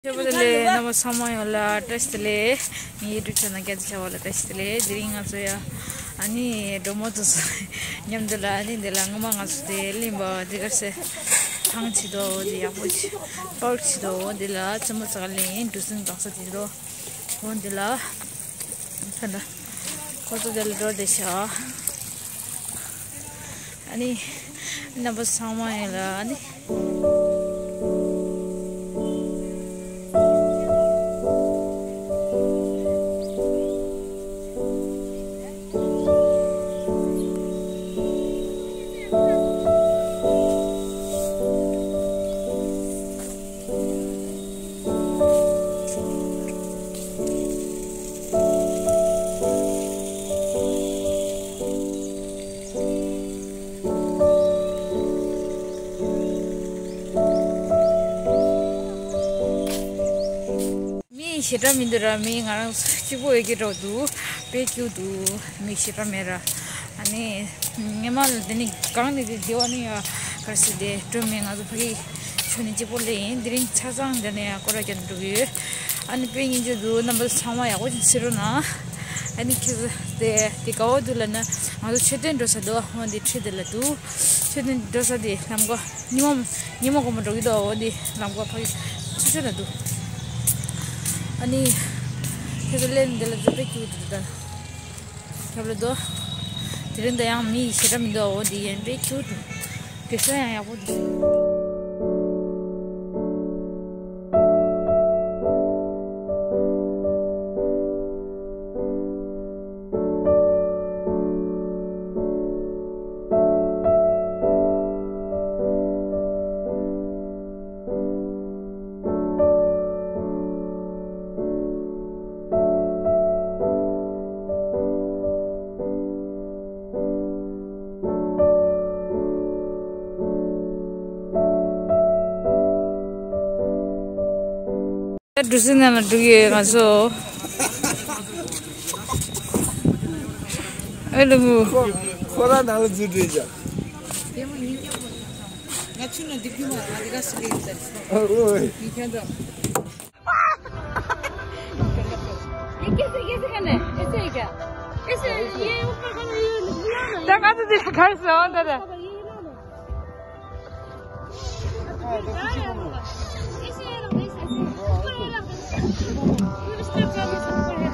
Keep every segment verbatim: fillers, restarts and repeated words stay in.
ཆེ་བོ་དེ་ལས་རྣམ་པ་ཚང་མ་ཡོད་ལ་བཀྲ་ཤིས་བདེ་ལེགས། ངའི་ཡུ་ཊུབ་ཆེ་ནལ་སྐད་ཆ་བཤད་པ་ལ་བཀྲ་ཤིས་བདེ་ལེགས། དེ་རིང་ང་ཚོ་ཡ་ཨ་ནི་འབྲོག་མོ་དེ་ཚོ་མཉམ་དུ་ལ་ཨ་ནི་འདི་ལ་སྔོན་མ་ང་ཚོ་དེ་གླིང་པ་དེ་གར་སེ་ཐང་ཆེ་དོ་དེ་ཡག་པོ་ཆེ་པར་ཆེ་དོ་དེ་ལ་ཆེན་མོ་ཙག་ལེན་འབྲུ་སྲིན་གང་ས་དེ་དོ་འོ་དེ་ལ་ད་ལྟ་ཁོ་ཚོ་དེ་ལ་འགྲོ་བསྡད་ཤག་ཨ་ནི་རྣམ་པ་ཚང་མ་ཡིན་ལ་ཨ་ནི། མི་ཞེ་དྲག་མི་འདུག་ར། མི་ང་རང་གཅིག་པོ་ཡོད་ཀྱི་འདྲ་འདུག་དཔེ་སྐྱིད་འདུག་མི་ཞེ་དྲག་མེད་ར། ཨ་ནི་ངས་མ་ལ་དེ་ནི་གང་ནས་དེ་བདེ་བ་ནི་ཡ་གར་སི་དེ་སྤྲོད་མེད། ང་ཚོ་ཕ་གི་ཆུ་ནི་གཅིག་པོ་ལས་ཡིན། དེ་རིང་ཆ་ཚང་འདི་ནས་ཡ་སྐོར་ར་རྒྱབ་འགྲོ་གི་ཡོད། ཨ་ནི་དཔེ་སྙིང་རྗེ་འདུག་རྣམ་པ་ཚང་མ་ཡག་པོ་ཅིག་གཟིགས་རོགས་གནང་། ཨ་ནི་ཁྱེད་ཚོ་དེ་དེ་ག་བ་འདུག་ལབ་ན་ང་ཚོ་མཆོད་རྟེན་འགྲོ་ས་འདུག་འོ་འདི་ཁྲིད་དེ་ལ་འདུག་མཆོད་རྟེན་འགྲོ་ས་དེ་ལམ་ཀ་ཉི་མ་ཉི་མ་གོང་མ་འགྲོ་གི་འདུག་འོ་འདི་ལམ་ཀ་ཕ་གི་ཆུ་ཆུ་ལ་འདུག་ཨ་ནི་ཁྱེད་ཚོ་སླེབས་ནས་འདི་ལ་འཛུལ་པའི་སྐྱིད་འདུག་ད་ཁྱབ་ལ་འདུག་དེ་རིང་ད་ཡང་མི་ཞེ་དྲག་མི་འདུག་འོ་འདི་ཡན་པའི་སྐྱིད་འདུག་དགེ་སོ་ཡང་ཡག་པོ་འདུག་ད་འབྲུ་སྲིན་ནང་ལ་འགྲོ་གི་ཡོད་ང་ཚོ། ཨེ་ལ་མུ། ཁོ་ཁོ་རང་ནང་ལ་འཛུལ་འགྲོ་ཡ། ང་ཆུ་ནང་འདི་བུ་མ་ང་འདི་ག་སུ་ལེ་ཡིན་ཟེར། ཨ་ཨོ། ཡིན་ཁྱོད་ཚོ། ये कैसे कैसे करना है? ऐसे है क्या? ऐसे ये ऊपर करना, ये नीचे लाना है। ད་ང་ཚོ་འདི་ལ་གར་སོང་ད་ད། ऐसे ये लो, ऐसे, ऐसे। ऊपर ये लो। ये step करने से ऊपर है।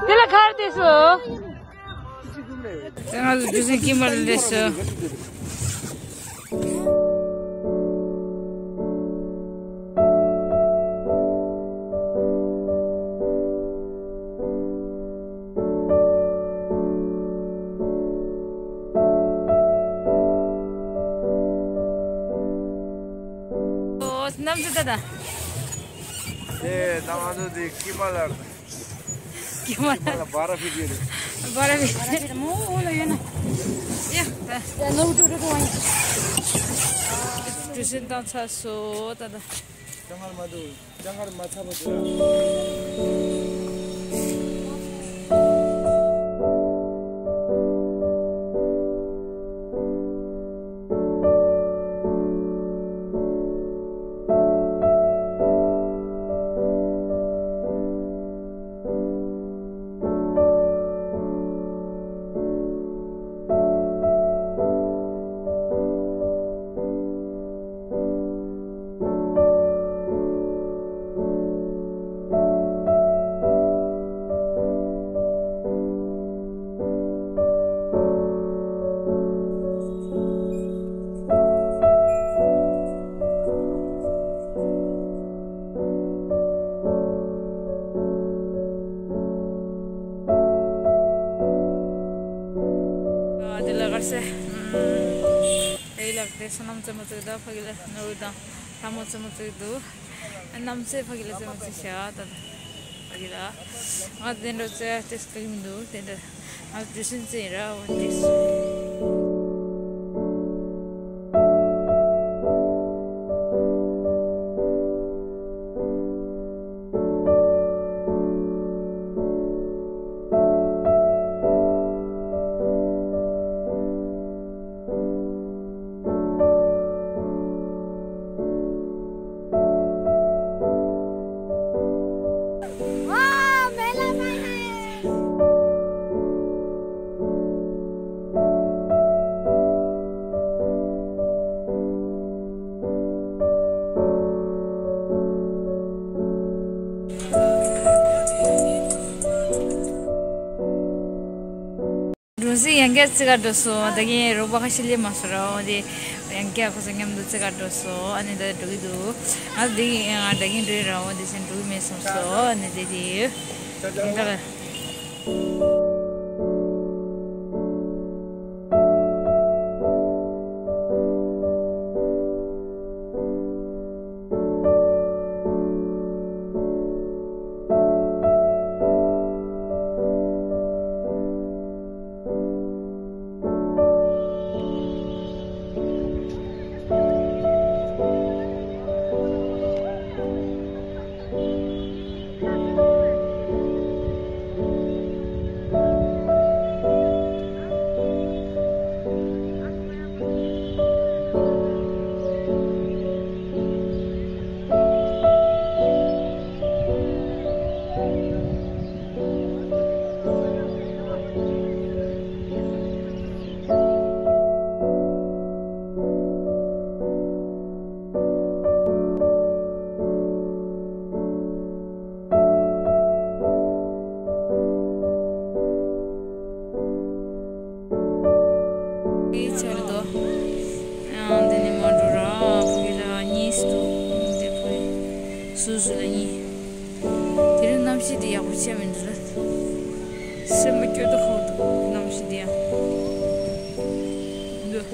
འདི་ལ་གར་དེ་སོ། ད་ང་ཚོ་འདི་སེ་ཀི་མར་ལས་སོ། ཨོ་གནམ་གཤིས་ད་ད། དེ་ད་ང་ཚོ་དེ་ཀི་མ་ལར། ཀི་མ་ལར། ཀི་མ་ལར་བ་ར་ཕི་ཏི་རེད། བ་ར་ཕི་ཏི་རེད། མོ་འོ་ལ་ཡོད་ན། ཡ་ད། ཡ་ནོ་ཏུ་ཏུ་ཏུ་ཝང་། ཏུ་སིན་དང་ཚ་སོ་ད་ད། ལྕང་ངར་མ་འདུག་ལྕང་ངར་མ་ཚ་པོ་འདུག་དེ་ལ་གར་སེ། ཨེ་ལགས་དེ་སོ་ནམ་རྩེད་མོ་རྩེ་དང་ཕ་གི་ལ་ནོར་བུ་དང་ལྷ་མོ་རྩེད་མོ་རྩེ་འདུག་གནམ་སེ་ཕ་གི་ལ་རྩེད་མོ་རྩེ་ཤག་ད་ཕ་གི་ལ། ང་དེ་འདྲ་རྩེ་ཏེས་ཀ་གི་མི་འདུག་དེ་འདྲ་ང་འདྲུད་སེམས་རྩེ་ར་འོ་དེ། ཡང་བསྐྱར་རྩེ་ག་འགྲོ་སོང་། ད་གིན་རོགས་པ་ཁ་ཤས་སླེབས་མ་སོང་ར། འོ་དེ་ཡང་བསྐྱར་ཁོ་ཚོ་མཉམ་དུ་རྩེ་ག་འགྲོ་སོང་། ཨ་ནི་ད་འགྲོ་གི་འདུག་ང་ད་གིན་ང་ད་གིན་འགྲོ་ཡི་ར། འོ་དེ་བྱས་འགྲོ་གི་མེད་སོང་སོང་། ཨ་ནི་དེ་དེ་ཡང་བསྐྱར། ཨེ་ཆར་དོ། ཨང་། དེ་ནས་མ་འགྲོ་ར། ཕ་གི་ལ་གཉིས་འདུག་དེ་ཕ་གི་སོ་སོ་ལ་གཉིས། དེ་རིང་གནམ་གཤིས་དེ་ཡག་པོ་བྱས་མི་འདུག་ལ། སེམས་པ་སྐྱོ་དུ་ཁོག་འདུག་གནམ་གཤིས་དེ་ཡང་། འདུག་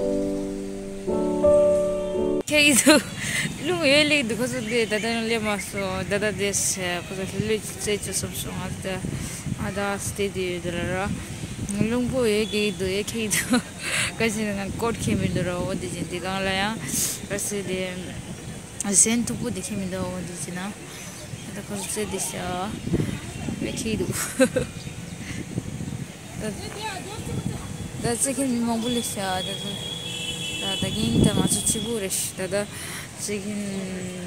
ཁྱེད་ཀྱི་འདུག་རླུང་ཡོད་ལེགས་འདུག་ཁོ་ཚོ་དེ་ད་ལྟ་ཡང་སླེབས་མ་སོང་། ད་ལྟ་དེ་ཁོ་ཚོ་ལྷོད་ལྷོད་ཅིག་རྩེད་ཆོག་བསམ་སོང་། ང་ད་ང་ད་སྟེ་དེ་ཡོད་དེ་ལ་ར། རླུང་པོ་ཡོད་དེ་འདུག་ཡོད་ཁྱེད་ཀྱི་འདུག་ག་ཅི་ན་ང་ཀོཊ་ཁྱེར་མི་འདུག་ར། འོ་དེ་ཅན་དེ་གང་ལ་ཡང་ག་ཟེ་དེ་གཟན་མཐུག་པོ་དེ་ཁྱེར་མི་འདུག་འོ་དེ་ཅན་ན་ད་ཁོ་ཚོ་རྩེད་དེ་ཤ་ཡོད་ཁྱེད་ཀྱི་འདུག་ད་རྩེད་མཁན་མི་མང་པོ་སླེབས་ཤག་ད་ད་ད་གིན་ད་ང་ཚོ་གཅིག་པུ་རེད་ཤག་ད་ད་རྩེད་མཁན་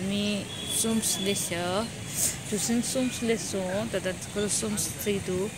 མི་གསུམ་སླེབས་ཤག་གྲུ་གཟིངས་གསུམ་སླེབས་སོང་། ད་ད་ཁོ་ཚོ་གསུམ་རྩེད་ཀྱི་འདུག